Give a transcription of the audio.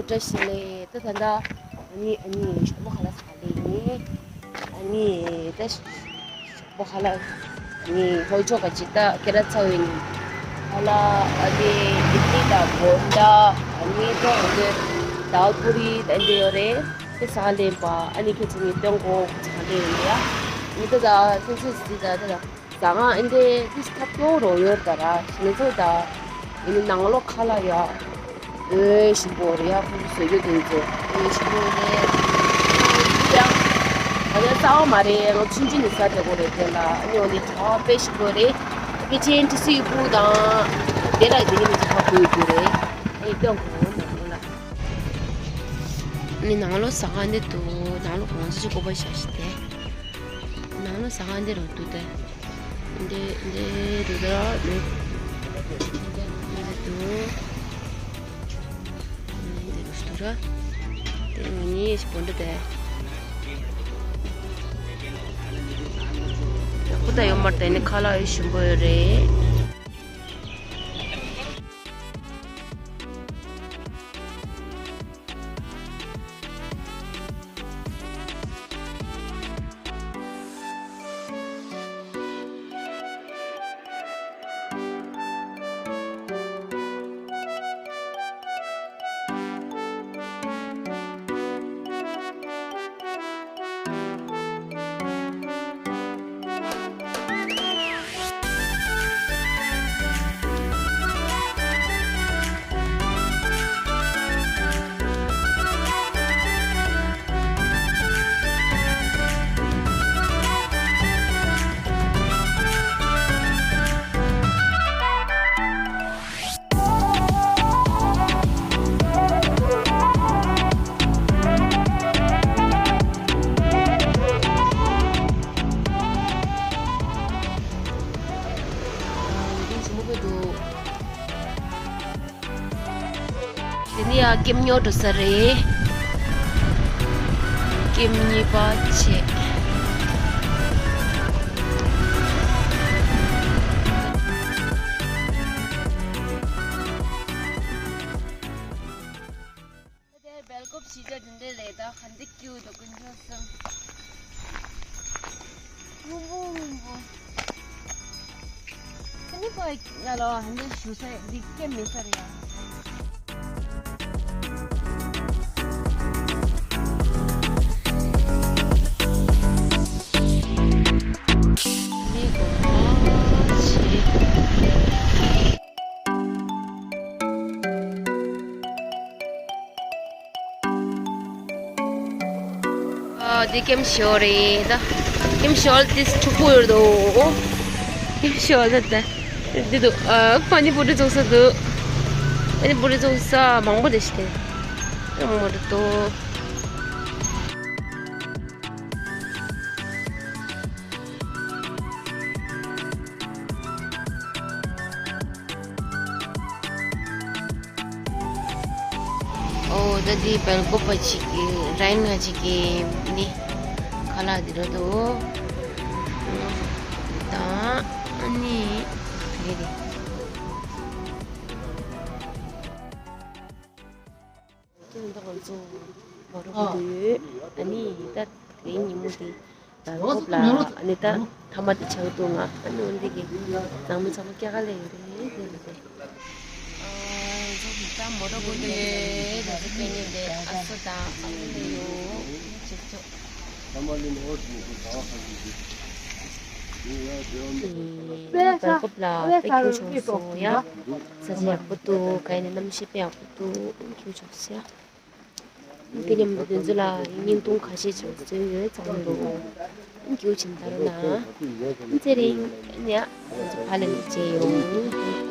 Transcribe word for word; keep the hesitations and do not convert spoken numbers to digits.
བཀྲ་ཤིས་བདེ་ལེགས། ད་ད་ད་ཨ་ནི་ཨ་ནི་ཞོགས་པ་ཁ་ལག་ཟ་ལེ་ཡིན། ཨ་ནི་ད་ཞོགས་པ་ཁ་ལག་ཨ་ནི་ཧོལ་ཅོག་ག་ཅིག་ད་སྐད་གྲགས་ཚ་བའི་ནི་ཁ་ལག་ཨ་ནི་ཨི་ཌི་ལི་དང་བོན་ཌ། ཨ་ནི་ད་འོ་དེ་དཱལ་པུ་རི་ད་འདི་ཡོད་རེད། དེ་ཟ་ལེན་པ། ཨ་ནི་ཁྱེད་ཚོ་ནི་སྟོན་གོ་ཟ་ལེ་ཡིན་ཡ། ཨ་ནི་ད་ད་ཁྱེད་ཚོ་ཟི་ད་ད་ད། ཟ་ཁང་ཨེ་འདྲས་ཏིས་ཐབ་སྐྱོ་རོ་ཡོད་ད་ར། ཞིང་ཚོ་ད་ཡིན་ནང་ལོགས་ཁ་ལག་ཡ་འོས་ཞིམ་པོ་རེད་ཡ། ཁོང་ཚོ་བཟོ་རྒྱུ་དེ་ཚོ་འོས་ཞིམ་པོ་རེད་ཡ། ད་ཡ་རྩ་བ་མ་རེད། ང་ཆུང་ཆུང་ནས་ཟ་བསྡད་གོ་རེད་དེ་ལ། ཨ་ནི་འོ་ནི་གྲ་བ་དཔེ་ཞིམ་པོ་རེད། དཔེ་ཅན་ཏི་སི་ཡུ་ཕུ་དང་དེ་ལ་དེ་ནི་མི་ཚོ་ཁ་བོད་རྒྱུ་རེད། ཨ་ནི་སྟོན་གོ་ནང་ལོགས་ལ། ཨ་ནི་ནང་ལོགས་ཟ་ཁང་འདི་འདུག་ནང་ལོགས་གང་ཚོད་ཅིག་ཀོ་པ་ཤ་ཤི་དེ། ནང་ལོགས་ཟ་ཁང་འདི་རུ་འདུག་སྟེ། འདི་འདི་རུ་ད་འདི་འདི་འདུག་འདི་རུ་འདུག་ར། དེ་ངེད་གཉིས་བོད་འདྲ་དེ། ཡག་པོ་ད་ཡོད་མ་རེད། དེ་ནི་ཁ་ལག་ཡོད་ཞིམ་པོ་ཡོད་རེད། དེ་ནི་ཡ་ཀེམ་ཉོ་འགྲོ་ས་རེད། ཀེམ་གཉིས་པ་བྱས། དེར་སྦེལ་ཀོབ་གཞིས་ཆགས་འདི་འདྲ་རེད། ད་ག་འདི་སྐྱིད་འདུག་ཀུན་སྤྱོད་བཟང་། སྔོན་པོ་སྔོན་པོ། ཁ་ནི་པ་ང་ལ་ཧ་འདི་ཞུ་ས་འདི་སྐད་མེད་ས་རེད་ཡ། འདི་གོ་ཨ་ཆེ། ཨ། འདི་ཀེམ་ཞོ་རེད་ད། ཀེམ་ཞོ་དེ་ཕྱུག་པོ་ཡོད་དོ། ཀེམ་ཞོ་ད་ད། འདི་འདུག་ཨ། ཕ་ནི་པུ་རི་བཙོང་ས་འདུག་ཕ་ནི་པུ་རི་བཙོང་ས་མང་པོ་འདི་ཞིག་དེ། མང་པོ་འདུག་དོ། ཨོ། ད་འདི་སྦེལ་ཀོབ་པ་ཅིག་གི་ར་ཡན་ང་ཅིག་གི་ནི་ཁ་ལག་འདི་རེད་དོ། ད་ཨ་ནི་རེད་རེད། ཁྱེད་རང་ཚོ་མོ་རོ་ཀོ་འདུག་ཨ་ནི་ད་དེའི་ཉིན་མོ་དེ་སྦེལ་ཀོབ་ལ་ཨ་ནི་ད་མཐའ་མ་དེ་ཆགས་འདུག་ང་ཨ་ནི་འོན་ཏེ་གི་ཚང་མ་ཚང་མ་སྐྱ་ཀ་ལས་ཡིན་རེད་དེ་རེད་དེ། ཨ། ད་མོ་རོ་ཀོ་དེ་ད་ཚོ་སྐད་ཉན་དེ་ཨ་སོ་དང་ཨ་ཁུ་ལས་ཡོད་ཅེས་ཚོ། སྦེལ་ཀོབ་ལ་དཔེ་སྐྱིད་པོ་བྱུང་སོང་ཡ། ས་ཆ་ཡག་པོ་འདུག་ག་ཡིན་ནའི་གནམ་གཤིས་དཔེ་ཡག་པོ་འདུག་སྐྱིད་པོ་བྱུང་སོང་ཡ། དེ་མཉམ་དུ་དེ་ཚོ་ལ་བརྙན་ཐུང་ཁ་ཤས་ཅིག་བཟོས་ཡོད་ཙང་འདུག་སྐྱིད་པོ་བྱུང་ད་རུང་ན་ཚེ་རིང་ཡ་ང་ཚོ་ཕ་ལ་ནས་མཇལ་ཡོང་།